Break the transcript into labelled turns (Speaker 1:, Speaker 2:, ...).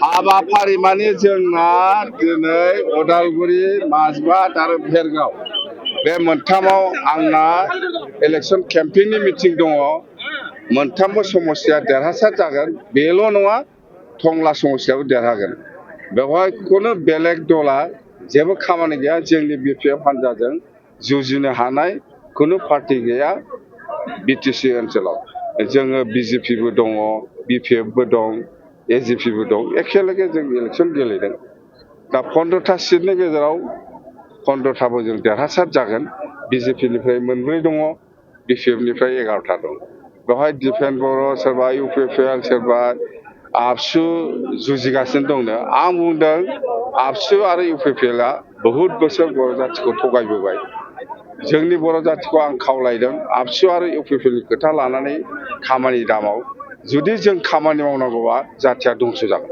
Speaker 1: हाबाफारि माने जोंना दिनै उदालगुरि माजबाद आरो भेरगाव बे मोनथामाव आंना इलेक्सन केम्पेइननि मिटिं दङ मोनथामबो समस्या देरहासार जागोन बेल' नङा टंला समस्याबो देरहागोन बेवहाय खुनु बेलेग दला जेबो खामानि गैया जोंनि बिपिएफ हान्जाजों जुजिनो हानाय खुनु पार्टी गैया बिटिसि ओनसोलाव जोङो बिजेपिबो दङ बिपिएफबो दं एजिपिबो दं एखेलगे जों इलेक्सन गेलेदों दा 15टा सिटनि गेजेराव 15टाबो जों देरहासार जागोन बिजेपिनिफ्राय मोनब्रै दङ बिपिएफनिफ्राय 11टा दं बेवहाय दिपेन बर' सोरबा इउपिपिएल सोरबा आबसु जुजिगासिनो दंनो आं बुंदों आबसु आरो इउपिपिएलआ बहुद बोसोर बर' जाथिखौ थगायबोबाय जोंनि बर' जाथिखौ आं खावलायदों आबसु आरो इउपिपिएलनि खोथा लानानै खामानि दामाव जुदि जों खामानि मावनांगौबा जाथिया दंस' जागोन।